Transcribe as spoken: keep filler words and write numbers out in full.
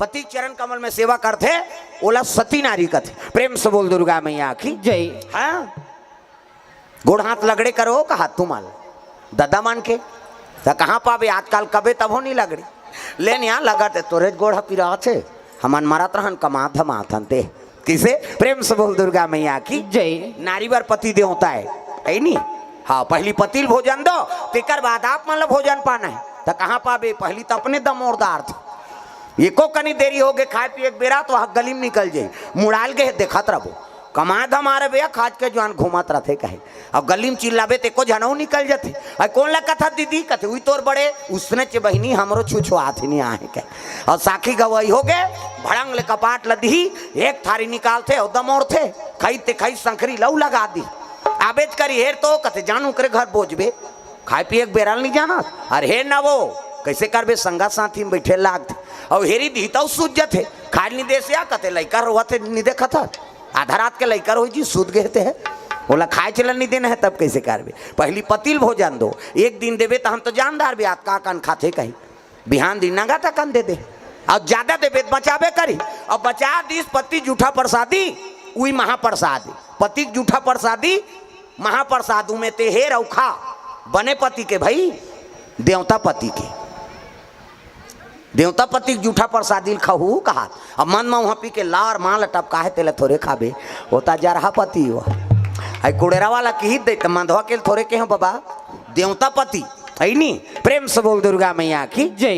पति के चरण कमल में सेवा करथे, ओला सती नारी कथे। प्रेम से बोल दुर्गा मैया की। जय। हाँ, गोड़ हाथ लगड़े करो कहा तुमन ददा मन के, त कहाँ पाबे आजकल, कबे तभो नहीं लगड़े। लेन यहाँ लगत हे, तोरे गोड़ ह पिरात हे, हमन मरत रहन कमात धमात हन ते। किसे? प्रेम से बोल दुर्गा मैया की। जय। नारी बर पति देवता हे, है नी? हाँ, पहली पति ल भोजन दो, तेकर बाद आप मन ल भोजन पाना हे। त कहाँ पाबे, पहली त अपने दमोरदार थे, एको कनी देरी होगे खाए पिए के बेरा तो ह गली में निकल जाई, मुड़ाल गे देखत रबो। कमाए धमाए रबे या खाज के जुआन घूमत रथे कहे। अब गली में चिल्लाबे ते एको झनऊ निकल जथे। अउ कोन ला कथा दीदी कथे, उई तोर बड़े उसने चे बहिनी हमरो छुछुआत ही नहीं आहे कहे। अउ साखी गवाही होगे, भड़ंग ले कपाट ल दिही, एक थारी निकालथे अउ दमोरथे, खई ते खई संखरी लऊ लगा दी। आबेच करी हेर तो कथे जानू करे घर बोझबे। खाए पिए के बेरा ल नहीं जानस। अरे हे नवो, कैसे करबे, संगा साथी में बैठे लागथे। अउ हेरी दिही तउ सूत जथे। खाए ल नहीं देस या कथे लइका रोवत हे, नहीं देखत हस। आधा रात के लइका रोही जी सूत गे ते हे। ओला खाए चलन नहीं देना हे तब कैसे करबे। पहली पति ल भोजन दो। एक दिन देबे त हम तो जान डारबे आज का कन खाथे कही। बिहान दिन नंगा त कन दे दे। अउ ज्यादा देबे त बचाबे करी। अउ बचा दिस पति जूठा प्रसादी, उई महाप्रसाद। पति के जूठा प्रसादी महाप्रसाद में ते हेर अउ खा, बने पति के भई, देवता पति के। देवता पति के जूठा प्रसादी ल खाहू कहा। अब मन में वहाँ पी के लार मां ल टपका हे, तेला थोरे खाबे, वो ता जरहा पति हो। आई कुड़ेरा वाला किही दे, त मंधवा के ल थोरे के हो बाबा, देवता पति, है नी? प्रेम से बोल दुर्गा मैया की। जय।